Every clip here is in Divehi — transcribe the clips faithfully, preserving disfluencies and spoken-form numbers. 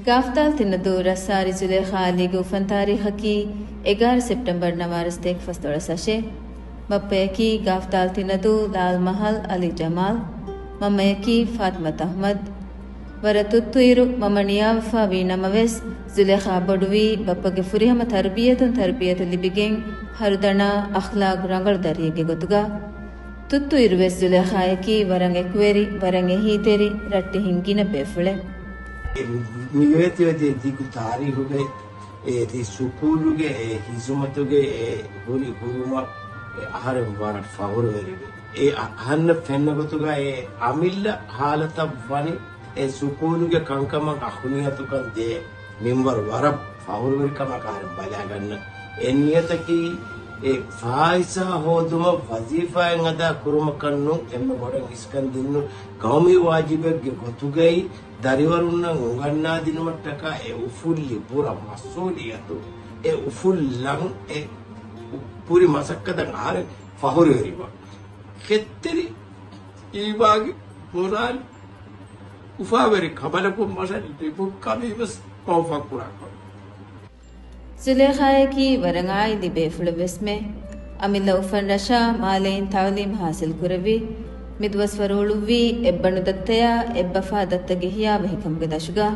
ގާފްދާލް ތިނަދޫ ރައްސާރި ޒުލޭޚާ ޢަލީގެ އުފަން ތާރީޚަކީ އެގާރަ ސެޕްޓެމްބަރު ނަވާރަ ސަތޭކަ ފަސްދޮޅަސް އަށެއް. ބައްޕަޔަކީ ގާފްދާލް ތިނަދޫ ލާލް މަހަލް ޢަލީ ޖަމާލް. މަންމަޔަކީ ފާތިމަތު އަޙްމަދު. ވަރަށް ތުއްތުއިރު މަންމަ ނިޔާވެފަ ވީ ނަމަވެސް، ޒުލޭޚާ ބޮޑުވީ ބައްޕަގެ ފުރިހަމަ ތަރުބިޔަތުން ތަރުބިޔަތު ލިބިގެން، ހަރުދަނާ އަޚްލާގު ރަނގަޅު ދަރިއެއްގެ ގޮތުގަ. ތުއްތުއިރުވެސް ޒުލޭޚާޔަކީ ވަރަށް އެކުވެރި، ވަރަށް އެހީތެރި، ރައްޓެހިން ގިނަ ބޭފުޅެއް. މިވޭތިވެދިޔަ ދިގު ތާރީހުގައި އެ ތި ސުކޫލުގެ އެ ހިޒުމަތުގެ އެ ހުރި ހުރުމަށް އެ އަހަރެން ވަރަށް ފަހުރުވެރިވޭ. އެ އަ-، އަހަންނަށް ފެންނަ ގޮތުގަ އެ އަމިއްލަ ހާލަތަށް ވަނީ އެ ސުކޫލުގެ ކަންކަމަށް އަޚުނިޔަތުކަން ދޭ މިންވަރު ވަރަށް ފަހުރުވެރިކަމަށް އަހަރެން ބަލާގަންނަ. އެ ނިޔަތަކީ އެ ފާއިސާ ހޯދުމަށް ވަޒީފާއެއް އަދާ ކުރުމަކަށް ނޫން، އެންމެ ބޮޑަށް އިސްކަން ދިންނު ޤައުމީ ވާޖިބެއްގެ ގޮތުގައި ދަރިވަރުންނަށް އުނގަންނާދިނުމަށްޓަކާ އެ އުފުއްލި ބުރަ މަސްއޫލިއްޔަތު، އެ އުފުއްލަން އެ ކުރި މަސައްކަތަށް އަހަރެން ފަހުރުވެރިވާ. ކެތްތެރި އީމާގެ މުރާލި އުފާވެރި ކަމަލަކުން މަށަށް ލިބުން ކަމީވެސް މަގުފަހު ކުރާކަމެއް. ޒުލޭޚާޔަކީ ވަރަށް އާއިލީ ބޭފުޅެއް ވެސްމެ. އަމިއްލަ އުފަން ރަށާ މާލެއިން ތަޢުލީމް ޙާޞިލް ކުރެއްވި. މިދުވަސްވަރު އުޅުއްވީ އެއްބަނޑު ދައްތަޔާ އެއްބަފާ ދައްތަގެ ހިޔާވަހިކަމުގެ ދަށުގަ.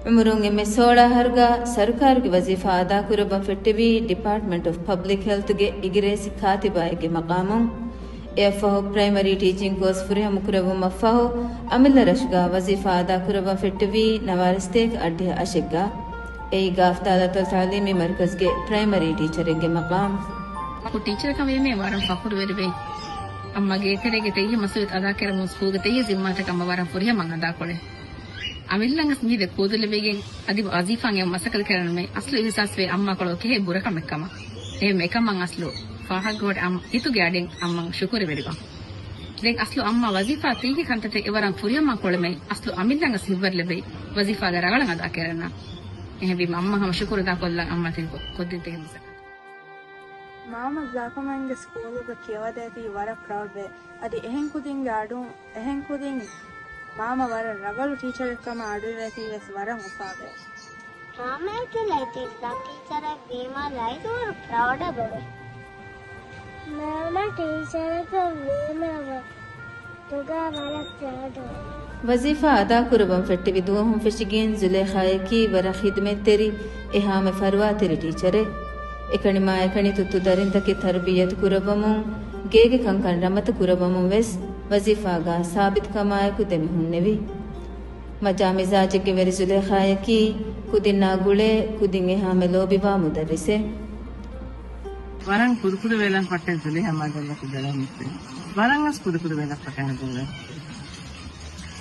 އުމުރުން އެންމެ ސޯޅަ އަހަރުގަ ސަރުކާރުގެ ވަޒީފާ އަދާކުރައްވަން ފެއްޓެވީ ޑިޕާޓްމަންޓް އޮފް ޕަބްލިކް ހެލްތުގެ އިގިރޭސި ކާތިބާއެއްގެ މަޤާމުން. އެއަށްފަހު ޕްރައިމަރީ ޓީޗިން ކޯސް ފުރިހަމަކުރެއްވުމަށްފަހު، އަމިއްލަ ރަށުގަ ވަޒީފާ އަދާކުރައްވަން ފެއްޓެވީ ނަވާރަ ސަތޭކަ އަށްޑިހަ އަށެއްގަ. އެއީ ގާފްދާލް އަތޮޅު ތަޢުލީމީ މަރުކަޒްގެ ޕްރައިމަރީ ޓީޗަރެއްގެ މަޤާމް. އަކު ޓީޗަރަކަށް ވީމޭ ވަރަށް ފަޚުރުވެރިވޭ. އައްމަ ގޭތެރޭގެ ތެއްޔެއް މަސްއޫލިއްޔަތު އަދާކެރަމުން ސްކޫލްގެ ތެއްޔެއް ޒިންމާތަކަށް އައްމަ ވަރަށް ފުރިހަމައަށް އަދާކޮޅެއް. އަމިއްލައަށް މިހިރަ ކުދި ލިބިގެން އަދި ވަޒީފާއިން މަސައްކަތް ކުރަން މި އަސްލު އިހުސާސްވޭ އައްމާ ކޮޅު ކެހޭ ބުރަކަމެއް ކަމަށް. އެހެން އެކަމަށް އަސްލު ފާހަގަކޮށް އައްމަ ހިތުގެ އަޑިން އައްމަ ޝުކުރުވެރިވާ. ދެން އަސްލު އައްމާ ވަޒީފާ ތީގެ ކަންތައްތައް އެވަރަށް ފުރިހަމަ ކޮޅެމެ އަސްލު އަމިއްލައަށް ހިތްވަރު ލެއްވި ވަޒީފާގަ ރަނގަޅަށް އަދާ ކެރަންނަ. އެހެންވީމަ އައްމަ ހަމަ ޝުކުރު ދާކޮށްލަން އައްމާ ތިން ކޮ-، ކޮށްދިން ތިހެން މަސައްކަތް. މާމަ ޒާކަމަންގެ ސްކޫލުގަ ކިޔަވަދޭތީ ވަރަށް ޕްރައުޑްވޭ. އަދި އެހެން ކުދިންގެ އަޑުން، އެހެން ކުދިން މާމަ ވަރަށް ރަގަޅު ޓީޗަރެއް ކަމަށް އަޑުއިވޭތީވެސް ވަރަށް އުފާވޭ. މާމަޔަކީ އިސްލާމް ޓީޗަރެއް ވީމާ ލައިދޫރު ޕްރައުޑަށް ބޮޑު. މާމަ ޓީޗަރަކަށް ވީމާ ވަ-، ދުގާ ވަރަށް ޕްރައުޑު. ވަޒީފާ އަދާކުރައްވަން ފެއްޓެވި ދުވަހުން ފެށިގެން ޒުލޭޚާޔަކީ ވަރަށް ޚިދުމަތްތެރި، އެހާމެ ފަރުވާތެރި ޓީޗަރެއް. އެކަނި މާ އެކަނި ތުއްތު ދަރިންތަކެއް ތަރުބިއްޔަތު ކުރައްވަމުން، ގޭގެ ކަންކަން ރަމަތަ ކުރައްވަމުން ވެސް ވަޒީފާގަ ސާބިތުކަމާއެކު ދެމި ހުންނެވި. މަޖާ މިޒާޖެއްގެ ވެރި ޒުލޭޚާޔަކީ ކުދިންނާ ގުޅޭ ކުދިން އެހާމެ ލޯބިވާ މުދައްރިސެއް. ވަރަށް ކުދުކުދު ވޭލަން ފައްޓެން ޒުލޭހާ މާދަންނަކު ދެލަން މިސްތެ. ވަރަށް އަސް ކުދުކުދު ވޭލަން ފައްޓެން ދެލަން.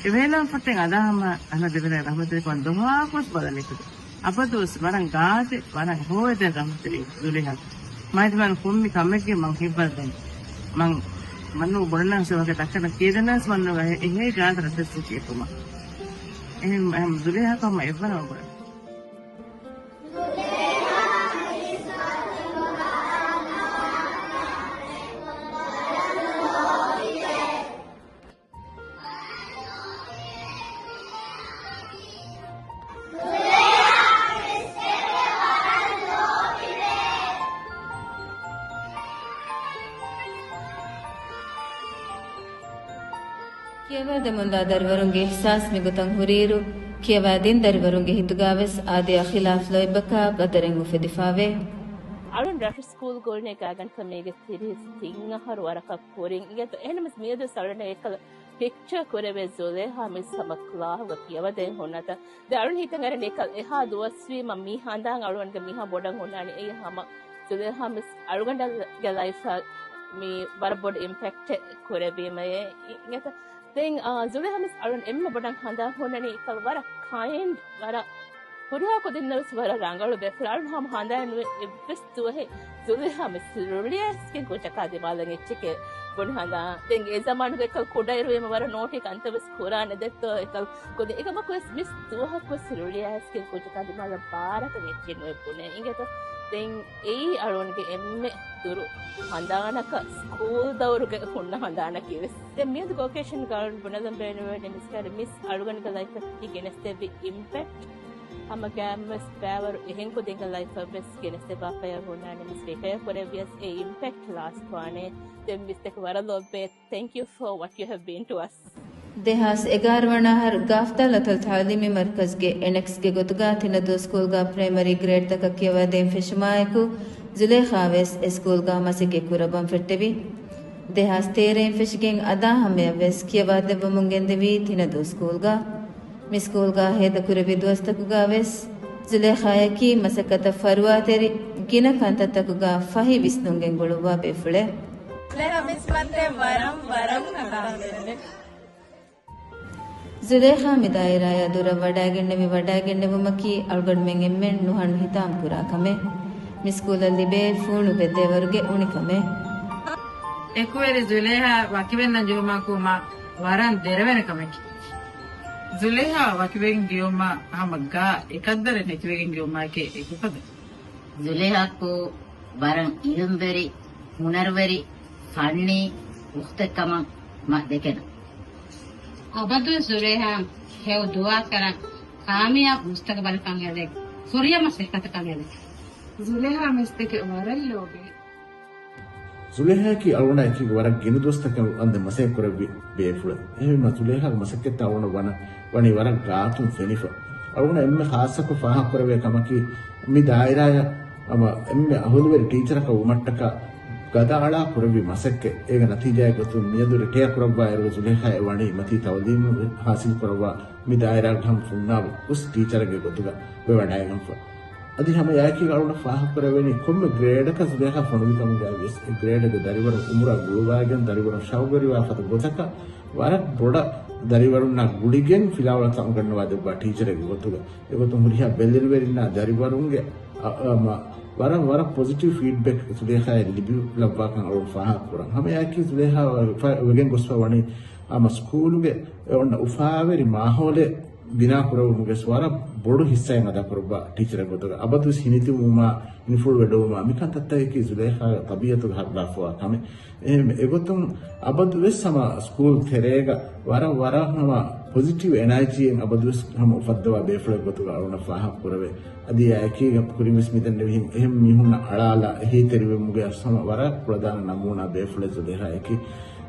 އެ ވޭލަން ފައްޓެން އަދާ ހަމަ އަނަ ދެވެރޭ ރަހްމަތެރިކޮން ދޮހާކުވެސް ބަދަލެކު. އަބަދުވެސް ވަރަށް ގާތެ، ވަރަށް ހޯއެދެން ރަހްމަތެރި ޒުލޭހާ. މައިދިވާން ކޮންމެ ކަމެއްގެ މަން ހިއްވަރު ދެން. މަން މަންނު ބޮޑަނާ ސެވަކެ ދައްކަނަ ކިޔެދެނާސް މަންނުގަ އެހޭ ގާތަ ރައްޓެއްސު ކިޔެކުމަ. އެހެން، އެހެން ޒުލޭހާ ކަމަ އެއްވަރަށް ބޮޑަށް. ކިޔަވާދެމުންދާ ދަރިވަރުންގެ އިޙްސާސް މިގޮތަށް ހުރިއިރު، ކިޔަވާދިން ދަރިވަރުންގެ ހިތުގާވެސް އާދަޔާ ޚިލާފް ލޯތްބަކާ ބަދަރެއް އުފެދިފާވޭ. އަޅުން ރަށު ސްކޫލް ގުޅުނީ ގާތްގަނޑަކަށް މީގެ ތިރީސް ތިން އަހަރު ވަރަކަށް ކުރިން އިނގޭތޯ. އެހެންނަމަވެސް މިއަދުވެސް އަޅުގަނޑަށް އެކަލަ ޕިކްޗާ ކުރެވޭ ޒުލޭހާ މިސް ހަމަ ކްލާހުގަ ކިޔަވަދޭ ހުންނަތަ. ދެން އަޅުން ހިތަށް އަރަނީ އެކަލަ އެހާ ދުވަސްވީމަ މި ހަނދާން އަޅުގަނޑުގެ މިހާ ބޮޑަށް ހުންނާނީ. އެއީ ހަމަ ޒުލޭހާ މިސް އަޅުގަނޑުގެ ލައިފްއަށް މި ވަރަށް ބޮޑު އިމްޕެކްޓެއް ކުރެއްވީމައޭ. އިނގޭތަ؟ ދެން، އާ، ޒުލޭހާ މިސް އަޅުން އެންމެ ބޮޑަށް ހަނދާން ހުންނަނީ އެކަލަ ވަރަށް ކައިންޑް، ވަރަށް ހުރިހާ ކުދިންނަށް ވެސް ވަރަށް ރަނގަޅު ބޭފުޅެއް. އަޅުން ހަމަ ހަނދާން ނުވޭ އެއްވެސް ދުވަހެއް ޒުލޭހާ މިސް ރުޅިއައިސްގެން ކުއްޖަކާ ދިމާލަށް އެއްޗެކޭ ބުނި ހަނދާން. ދެން އެ ޒަމާނުގަ އެކަލަ ކުޑައިރުވީމަ ވަރަށް ނޯޓީ ކަންތައް ވެސް ކުރާނެ ދެއްތޯ އެކަލަ ކުދިން. އެކަމަކު ވެސް މިސް ދުވަހަކު ވެސް ރުޅިއައިސްގެން ކުއްޖަކާ ދިމާލަށް ބާރަކަށް އެއްޗެއް ނުއެއް ބުނޭ. އިނގޭތޯ؟ ދެން އެއީ އަޅުގަނޑުގެ އެންމެ ދުރު ހަނދާނަކަށް ސްކޫލް ދައުރުގެ ހުންނަ ހަނދާނަކީ ވެސް. ދެން މިއަދުގެ އޮކޭޝަންގަ އަޅުން ބުނެލަން ބޭނުންވެވޭނެ މިސް ކަރި މިސް އަޅުގަނޑުގެ ލައިފަށް ގެނެސްދެއްވި އިމްޕެކްޓް. ހަމަ ގާމްވެސް ބައިވަރު އެހެން ކުދިންގެ ލައިފަށްވެސް ގެނެސްދެއްވާފައި ހުންނާނެ މިސް ރިކަޔަށް ކުރެއްވިޔަސް އެ އިމްޕެކްޓް ލާސްޓްވާނެ. ދެން މިސްތަކަށް ވަރަށް ލޯބިވޭ. Thank you for what you have been to us. ދެހާސް އެގާރަ ވަނަ އަހަރު ގާފްތާ ލަތަލް ތައުލީމީ މަރުކަޒްގެ އެނެކްސްގެ ގޮތުގަ ތިނަދޫ ސްކޫލްގަ ޕްރައިމަރީ ގްރޭޑްތަކަށް ކިޔަވައިދޭން ފެށުމާއެކު، ޒުލޭޚާވެސް އެ ސްކޫލްގަ މަސައްކަތް ކުރައްވަން ފެއްޓެވި. ދެހާސް ތޭރައިން ފެށިގެން އަދާ ހަމަޔަށްވެސް ކިޔަވާދެއްވަމުން ގެންދެވީ ތިނަދޫ ސްކޫލްގަ. މި ސްކޫލްގަ ހޭދަކުރެއްވި ދުވަސްތަކުގަވެސް ޒުލޭޚާޔަކީ މަސައްކަތަށް ފަރުވާތެރި ގިނަ ކަންތައްތަކުގަ ފަހި ވިސްނުން ގެންގުޅުއްވާ ބޭފުޅެއް. ޒުލޭޚާ މިސް މައްޗަށް ވަރަށް، ވަރަށް ހަދާނެ. ޒުލޭޚާ މި ދާއިރާޔާ ދުރަށް ވަޑައިގެންނެވި ވަޑައިގެންނެވުމަކީ އަޅުގަނޑުމެން އެންމެން ނުހަނު ހިތާމަ ކުރާ ކަމެއް. މި ސްކޫލަށް ލިބޭ ފޫނު ބެއްދޭވަރުގެ އުނިކަމެއް. އެކުވެރި ޒުލޭހާ ވަކިވެންނަން ޖެހުމާ ކުރުމާ ވަރަށް ދެރަވެރި ކަމެކޭ. ޒުލޭހާ ވަކިވެގެން ގެއުމާ ހަމަ ގާ އެކަށްދަރަން ހެކިވެގެން ގެއުމާއެކޭ އެކި ފަދަ. ޒުލޭހާއަކު ވަރަށް އިލްމްވެރި، ހުނަރުވެރި، ފަންނީ އުޚްތެއް ކަމަށް މަ ދެކެން. އަބަދު ޒުލޭހާ ހެޔޮ ދުޢާ ކަރަން، ކާމިޔާބު މުސްތަގުބަލަކަށް އެދެން، ކުރިޔަށް މަސައްކަތަކަށް އެދެން. ޒުލޭހާ މިސްތަކެއް ވަރަށް ލޯބިވޭ. ޒުލޭހާއަކީ އަޅުގަނޑާ އެކީގަ ވަރަށް ގިނަ ދުވަސްތަކެއް އަންދެ މަސައްކަތް ކުރެއްވި ބޭފުޅެއް. އެހެންވީމަ ޒުލޭހާގެ މަސައްކަތްތައް އަޅުގަނޑަށް ވަނަ، ވަނީ ވަރަށް ގާތުން ފެނިފަ. އަޅުގަނޑަށް އެންމެ ޚާއްޞަކޮށް ފާހަގަކުރެވޭ ކަމަކީ މި ދާއިރާޔަށް ހަމަ އެންމެ އަހުލުވެރި ޓީޗަރަކަށް ވުމަށްޓަކާ ގަދައަޅާ ކުރެއްވި މަސައްކަތް. އޭގެ ނަތީޖާއެއް ގޮތުން މިއަދު ރިޓަޔާ ކުރައްވާއިރު ޒުލޭހާ އެ ވަނީ މަތީ ތައުލީމު ހާސިލް ކުރައްވާ މި ދާއިރާގެ ހަމަ ފުންނާބު އުސް ޓީޗަރެއްގެ ގޮތުގަ ވެވަޑައިގެންފަ. އަދި ހަމަ އެއާއެކީގަ އަޅުގަނޑަށް ފާހަގަކުރެވޭނީ ކޮންމެ ގްރޭޑަކަށް ޒުލޭހާ ފޮނުވިކަމުގައިވިޔަސް އެ ގްރޭޑުގެ ދަރިވަރުން އުމުރާ ގުޅުވާގެން ދަރިވަރުން ޝައުގުވެރިވާ ފަދަ ގޮތަކަށް ވަރަށް ބޮޑަށް ދަރިވަރުންނާ ގުޅިގެން ފިލާވަޅުތައް އުނގަންނަވާ ދެއްވާ ޓީޗަރެއްގެ ގޮތުގަ. އެގޮތުން ހުރިހާ ބެލެނިވެރިންނާ ދަރިވަރުންގެ އަ، އަ، މަ، ވަރަށް، ވަރަށް ޕޮޒިޓިވް ފީޑްބެކް ޒުލޭހާއަށް ލިބި ލައްވާކަން އަޅުގަނޑު ފާހަގަކުރަން. ހަމައެއާއެކީ ޒުލޭހާ ވެ-، ފަ-، ވެގެން ގޮސްފަ ވަނީ ހަމަ ސްކޫލުގެ އެ އޮންނަ އުފާވެރި މާހައުލެއް ބިނާ ކުރެވުމުގެ ވަރަށް ބޮޑު ހިއްސާއެއް އަދާ ކުރައްވާ ޓީޗަރެއް ގޮތުގަ އަބަދުވެސް ހިނިތިބުމާ، ހިނިފުޅުވެޑުވުމާ މި ކަންތައްތަކަކީ ޒުލޭހާގެ ޠަބީޢަތުގެ ހަރުދާފަވާ ކަމެއް. އެހެން އެގޮތުން އަބަދުވެސް ހަމަ ސްކޫލް ތެރޭގަ ވަރަށް، ވަރަށް ހަމަ ޕޮޒިޓިވް އެނާޖީއެއް އަބަދުވެސް ހަމަ އުފައްދަވާ ބޭފުޅެއް ގޮތުގަ އަޅުގަނޑަށް ފާހަގަ ކުރެވޭ. އަދި އެއާއެކީގަ ކުރިންވެސް މިދެންނެވިހެން އެހެން މީހުންނަށް އަޅާލާ އެހީތެރިވެމުގެ ހަމަ ވަރަށް ކުޅަދާނަ ނަމޫނާ ބޭފުޅެއް ޒުލޭހާއަކީ.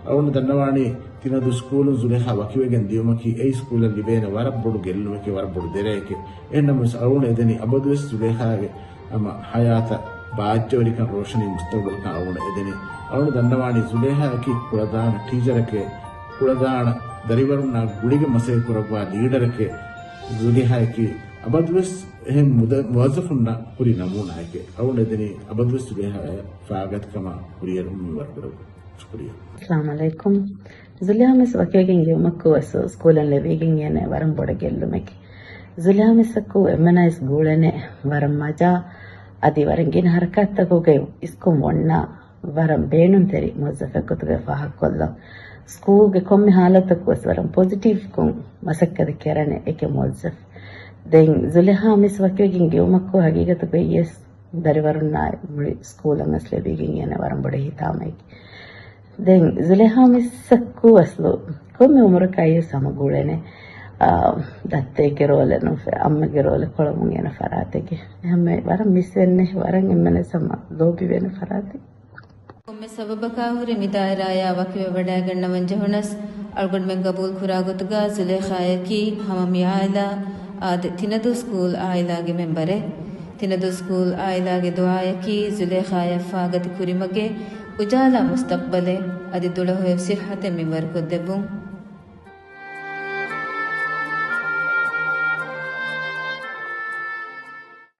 އަޅުގަނޑު ދަންނަވާނީ ތިނަދޫ ސްކޫލުން ޒުލޭހާ ވަކިވެގެން ދިޔުމަކީ އެ ސްކޫލަށް ލިބޭނެ ވަރަށް ބޮޑު ގެއްލުމެކޭ، ވަރަށް ބޮޑު ދެރައެކޭ. އެހެންނަމަވެސް އަޅުގަނޑު އެދެނީ އަބަދުވެސް ޒުލޭހާގެ ހަމަ ހަޔާތަށް ބާއްޖަވެރިކަން ރޯޝަނީ މުސްތަގުބަލަކަށް އަޅުގަނޑު އެދެނީ. އަޅުގަނޑު ދަންނަވާނީ ޒުލޭހާއަކީ ކުޅަދާނަ ޓީޗަރެކޭ، ކުޅަދާނަ ދަރިވަރުންނާ ގުޅިގެން މަސައްކަތް ކުރައްވާ ލީޑަރެކޭ. ޒުލޭހާއަކީ އަބަދުވެސް އެހެން މުދަ-، މުވައްޒަފުންނަށް ހުރި ނަމޫނާއެކޭ. އަޅުގަނޑު އެދެނީ އަބަދުވެސް ޒުލޭހާއަށް ފާގަތިކަމާ ކުރިއެރުމުން ވަރުކުރެވުން. ޝުކުރިއްޔާ. އައްސަލާމު ޢަލައިކުމް. ޒުލޭހާ މިސް ވަކިވެގެން ގެއުމަށްކު ވެސް ސްކޫލަށް ލެވިގެން އޭނަ ވަރަށް ބޮޑަށް ގެއްލުމެކޭ. ޒުލޭހާ މިސްއަކު އެންމެނައިސް ގުޅެނެ ވަރަށް މަޖާ، އަދި ވަރަށް ގިނަ ހަރަކާތްތަކުގައި އިސްކޮށް އޮންނަ ވަރަށް ބޭނުންތެރި މުވައްޒަފެއް ގޮތުގައި ފާހަގަކޮށްލަން. ސްކޫލްގެ ކޮންމެ ހާލަތަކު ވެސް ވަރަށް ޕޮޒިޓިވްކޮށް މަސައްކަތް ކެރަނެ އެކެއް މުވައްޒަފް. ދެން ޒުލޭހާ މިސް ވަކިވެގެން ގެއުމަކު ހަގީގަތުގައި ވިޔަސް ދަރިވަރުންނާ މުޅި ސްކޫލަށް ވެސް ލެވިގެން އޭނަ ވަރަށް ބޮޑަށް ހިތާމައެކޭ. ދެން ޒުލޭހާ މިސްއަކު އަސްލު ކޮންމެ އުމުރަކާއި ވެސް ހަމަ ގުޅެނެ، އާ، ދައްތައެއްގެ ރޯލެއް ނޫން، އަންމެގެ ރޯލެއް ކޮޅަމުން އޭނަ ފަރާތެކޭ. ހަމަ ވަރަށް މިސްވެންނެ، ވަރަށް އެންމެނަށް ހަމަ ލޯބިވޭނެ ފަރާތެއް. ކޮންމެ ސަބަބަކާ ހުރެ މި ދާއިރާޔާ ވަކިވެވަޑައިގަންނަވަން ޖެހުނަސް، އަޅުގަނޑުމެން ގަބޫލުކުރާ ގޮތުގަ ޒުލޭޚާޔަކީ ހަމަ މި އާއިލާ އާދެ، ތިނަދޫ ސްކޫލް އާއިލާގެ މެމްބަރެއް. ތިނަދޫ ސްކޫލް އާއިލާގެ ދުޢާޔަކީ ޒުލޭޚާޔަށް ފާގަތި ކުރިމަގެއް، އުޖާލާ މުސްތަޤްބަލެއް، އަދި ދުޅަހުއެއް ސިއްހަތެއް މިންވަރުކޮށްދެއްވުން.